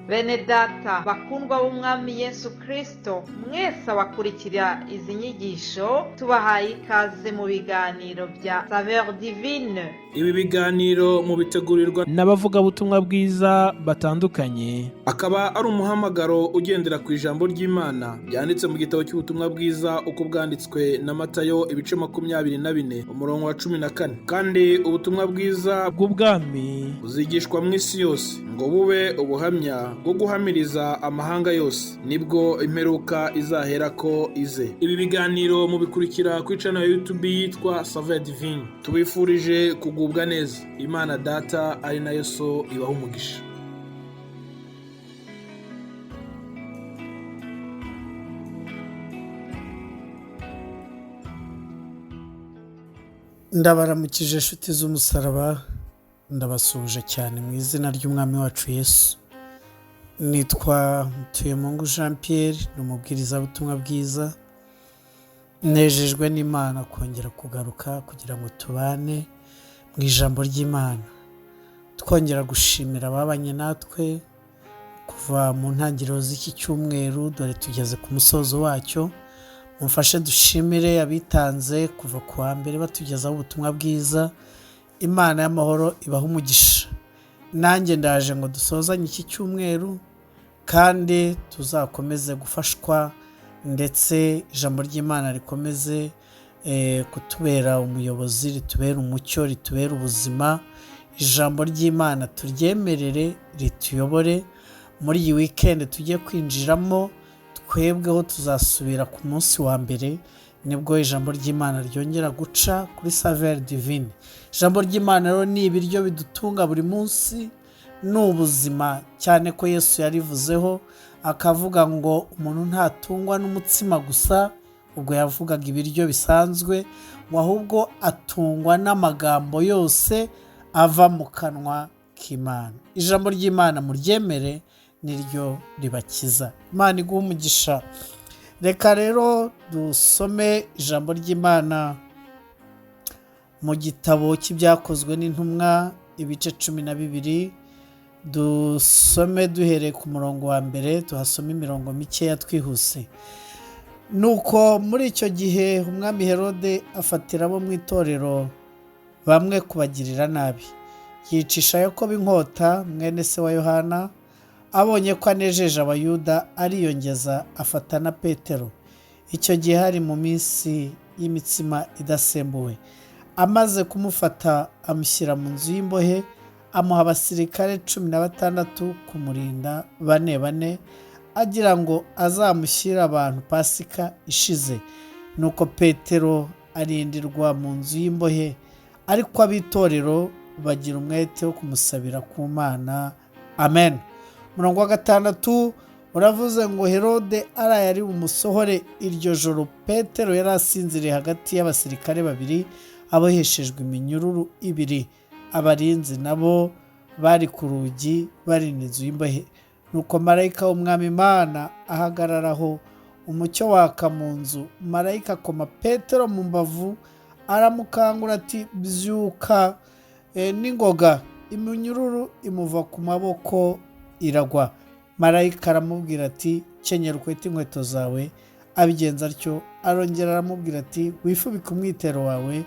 Bene data bakundwa b'Umwami Yesu Kristo, mwese abakurikira izi nyigisho, tubahaye ikaze mu biganiro bya Saveur Divine. Ibi biganiro mubitegurirwa n'abavugabutumwa bwiza batandukanye. Akaba ari umuhamagaro ugendera ku ijambo ry'Imana ryanditse mu gitabo cy'ubutumwa bwiza uko bwanditswe na Matayo, ibice 24, umurongo wa 14. Kandi ubutumwa bwiza bw'ubwami buzigishwa mu isi yose ngo bube ubuhamya bwo guhamiriza amahanga yose, nibwo imperuka izaherako ize. Ibi biganiro mubikurikira kuri channel ya YouTube yitwa Saveur Divine. Tubifurije kugubwa neza. Imana Data ari nayo So ibaha umugisha. Ndabaramukije inshuti z'umusaraba, ndabasuhuje cyane mu izina ry'Umwami wacu Yesu. Nitwa Mutuyemungu Jean Pierre, ni umubwirizabutumwa bwiza. Nejejwe n'Imana kongera kugaruka kugira ngo tubane mu ijambo ry'Imana, twongera gushimira ababanye natwe kuva mu ntangiriro z'iki cyumweru, dore tugeze ku musozo wacyo. Mumfashe dushimire abitanze kuva ku wa mbere batugezaho ubutumwa bwiza. Imana y'amahoro ibaha umugisha. Nanjye ndaje ngo dusozanye iki cyumweru kandi tuzakomeze gufashwa, ndetse ijambo ry'Imana rikomeze kutubera umuyobozi, ritubere umucyo, ritubere ubuzima. Ijambo ry'Imana turyemerere rituyobore muri iyi wikendi tugiye kwinjiramo. Twebweho tuzasubira ku munsi wa mbere, nibwo ijambo ry'Imana ryongera guca kuri Saveur Divine. Ijambo ry'Imana rero ni ibiryo bidutunga buri munsi, ni ubuzima, cyane ko Yesu yarivuzeho akavuga ngo umuntu ntatungwa n'umutsima gusa, ubwo yavugaga ibiryo bisanzwe, ngo ahubwo atungwa n'amagambo yose ava mu kanwa k'Imana. Ijambo ry'Imana muryemere, niryo ribakiza. Imana iguhe umugisha. Reka rero dusome ijambo ry'Imana mu gitabo cy'Ibyakozwe n'Intumwa, ibice 12, dusome duhereye ku murongo wa mbere, tuhasome imirongo mikeya twihuse. Nuko muri icyo gihe umwami Herode afatira abo mu itorero bamwe kubagirira nabi, yicisha Yakobo inkota mwene se wa Yohana. Abonye ko anejeje Abayuda, ariyongeza afata na Petero. Icyo gihe hari mu minsi y'imitsima idasembuwe. Amaze kumufata amushyira mu nzu y'imbohe, amuha abasirikare 16 kumurinda bane bane, agira ngo azamushyire abantu Pasika ishize. Nuko Petero arindirwa mu nzu y'imbohe, ariko ab'itorero bagira umwete wo kumusabira ku Mana. Amen. Umurongo wa 6 uravuze ngo Herode araye ari bumusohore iryo joro, Petero yari asinziriye hagati y'abasirikare babiri aboheshejwe iminyururu ibiri, abarinzi nabo bari ku rugi barinda inzu y'imbohe. Nuko marayika w'Umwami Imana ahagararaho, umucyo waka mu nzu. Marayika akoma Petero mu mbavu aramukangura ati byuka n'ingoga. Iminyururu imuva ku maboko iragwa. Marayika aramubwira ati kenyera ukwete inkweto zawe. Abigenza atyo. Arongera aramubwira ati wifubike umwitero wawe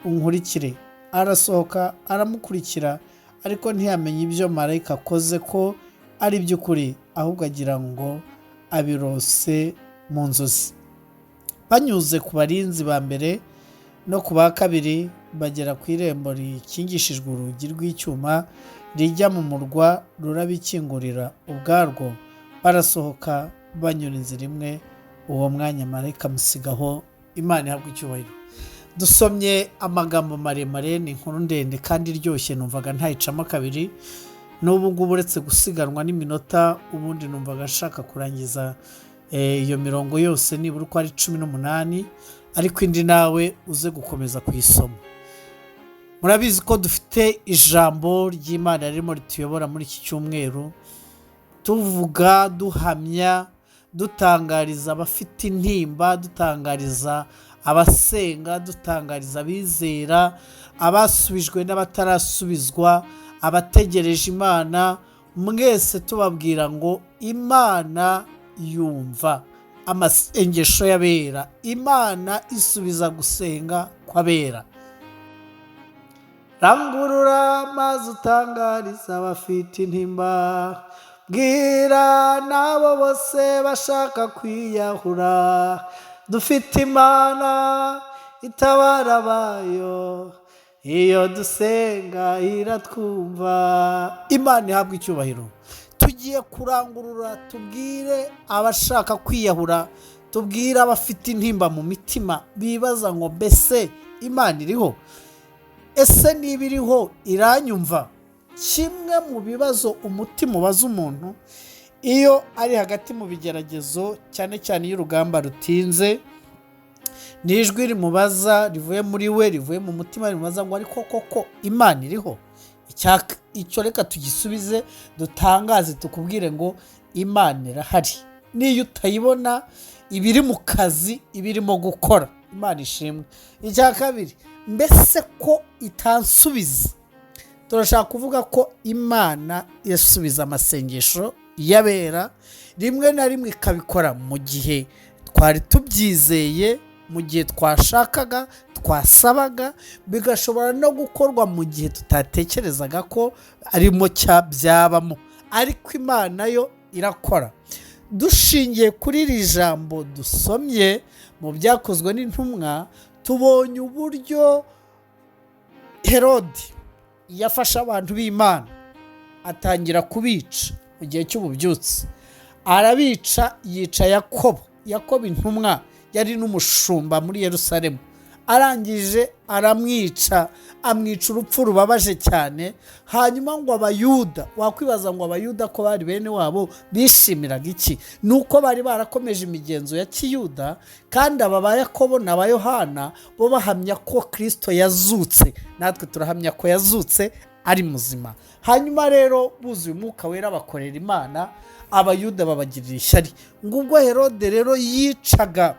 unkurikire. Arasohoka aramukurikira, ariko ntiyamenya ibyo marayika akoze ko ari iby'ukuri, ahubwo agira ngo abirose mu nzozi. Banyuze ku barinzi ba mbere no ku ba kabiri, bagera ku irembo rikingishijwe urugi rw'icyuma rijya mu murwa, rurabikingurira ubwarwo. Barasohoka banyura inzira imwe. Uwo mwanya marayika amusigaho. Imana ihabwa icyubahiro. Dusomye amagambo maremare, ni inkuru ndende kandi iryoshye, numvaga ntayicamo kabiri. N'ubu ngubu uretse gusiganwa n'iminota, ubundi numvaga nshaka kurangiza iyo mirongo yose nibura uko ari 18, ariko indi nawe uze gukomeza kuyisoma. Murabizi ko dufite ijambo ry'Imana ririmo rituyobora muri iki cyumweru, tuvuga, duhamya, dutangariza abafite intimba, dutangariza abasenga, dutangariza abizera, abasubijwe n'abatarasubizwa, abategereje Imana. Mwese tubabwira ngo Imana yumva amasengesho y'abera, Imana isubiza gusenga kw'abera. Rangurura maze utangariza abafite intimba, bwira n'abo bose bashaka kwiyahura. Dufite Imana itabara abayo, iyo dusenga iratwumva. Imana ihabwa icyubahiro. Tugiye kurangurura tubwire abashaka kwiyahura, tubwire abafite intimba mu mitima bibaza ngo mbese Imana iriho? Ese niba iriho iranyumva? Kimwe mu bibazo umutima ubaza umuntu iyo ari hagati mu bigeragezo, cyane cyane iyo urugamba rutinze, ni ijwi rimubaza rivuye muri we, rivuye mu mutima, rimubaza ngo ariko koko Imana iriho? Icyo reka tugisubize, dutangaze, tukubwire ngo Imana irahari. N'iyo utayibona iba iri mu kazi, iba irimo gukora. Imana ishimwe. Icya kabiri, mbese ko itansubiza? Turashaka kuvuga ko Imana yasubiza amasengesho y'abera, rimwe na rimwe ikabikora mu gihe twari tubyizeye, mu gihe twashakaga, twasabaga, bigashobora no gukorwa mu gihe tutatekerezaga ko arimo byabamo, ariko Imana yo irakora. Dushingiye kuri iri jambo dusomye mu Byakozwe n'Intumwa, tubonye uburyo Herodi yafashe abantu b'Imana atangira kubica mu gihe cy'ububyutse. Arabica, yica Yakobo. Yakobo intumwa yari n'umushumba muri Yerusalemu, arangije aramwica, amwica urupfu rubabaje cyane. Hanyuma ngo Abayuda, wakwibaza ngo Abayuda ko bari bene wabo bishimiraga iki? Ni uko bari barakomeje imigenzo ya kiyuda, kandi aba ba Yakobo na ba Yohana bo bahamya ko Kirisito yazutse, natwe turahamya ko yazutse ari muzima. Hanyuma rero buzuye Umwuka Wera bakorera Imana, Abayuda babagirira ishyari. Ngo ubwo Herode rero yicaga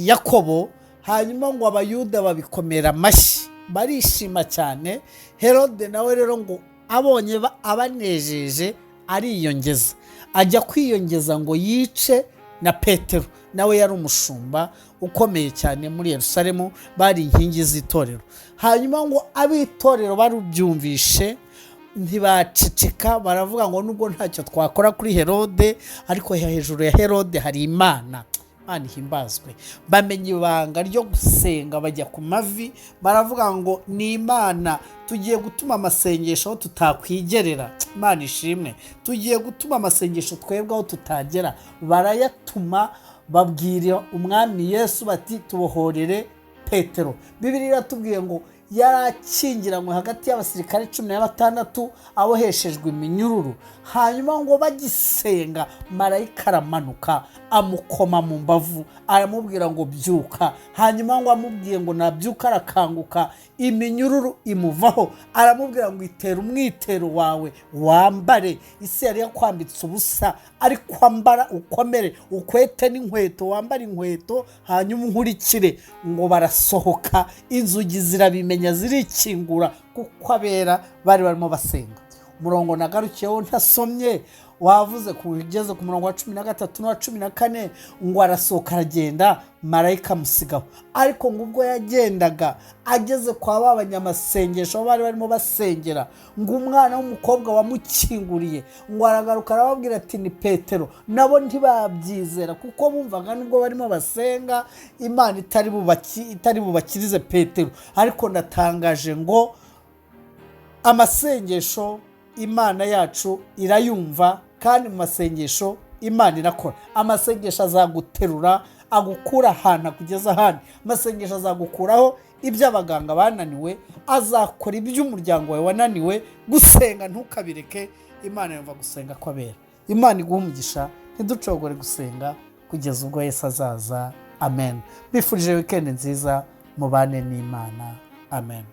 Yakobo, hanyuma ngo Abayuda babikomera amashyi, barishima cyane. Herode nawe rero ngo abonye abanejeje ariyongeza, ajya kwiyongeza ngo yice na Petero, nawe yari umushumba ukomeye cyane muri Yerusalemu, bari inkingi z'itorero. Hanyuma ngo ab'itorero barubyumvishe ntibaceceka, baravuga ngo nubwo ntacyo twakora kuri Herode, ariko hejuru ya Herode hari Imana. Imana ihimbazwe. Bamenya ibanga ryo gusenga, bajya ku mavi, baravuga ngo ni Imana, tugiye gutuma amasengesho aho tutakwigerera. Imana ishimwe. Tugiye gutuma amasengesho twebwe aho tutagera. Barayatuma, babwira Umwami Yesu bati tubohorere Petero. Bibiliya iratubwiye ngo yari akingiranywe hagati y'abasirikare 16 aboheshejwe iminyururu. Hanyuma ngo bagisenga, marayika aramanuka amukoma mu mbavu, aramubwira ngo byuka. Hanyuma ngo amubwiye ngo nabyuka, arakanguka, iminyururu imuvaho. Aramubwira ngo itera umwitero wawe wambare, isi yari yakwambitse ubusa, ariko ambara ukomere, ukwete n'inkweto, wambare inkweto, hanyuma unkurikire. Ngo barasohoka, inzugi zirabimenya, zirikingura, kuko abera bari barimo basenga. Umurongo nagarukiyeho ntasomye wavuze ugeze ku murongo wa 13 n'uwa 14, ngo arasohoka aragenda, marayika amusigaho. Ariko ngo ubwo yagendaga ageze kwa ba banyamasengesho aho bari barimo basengera, ngo umwana w'umukobwa wamukinguriye ngo aragaruka arababwira ati ni Petero. Nabo ntibabyizera, kuko bumvaga nubwo barimo basenga Imana itari bubakirize Petero. Ariko ndatangaje ngo amasengesho Imana yacu irayumva, kandi mu masengesho Imana irakora. Amasengesho azaguterura, agukura ahantu akugeza ahandi. Amasengesho azagukuraho ibyo abaganga bananiwe, azakora iby'umuryango wawe wananiwe. Gusenga ntukabireke, Imana yumva gusenga kw'abera. Imana iguha umugisha, ntiducogore gusenga kugeza ubwo Yesu azaza. Amen. Bifurije wikendi nziza, mubane n'Imana. Amen.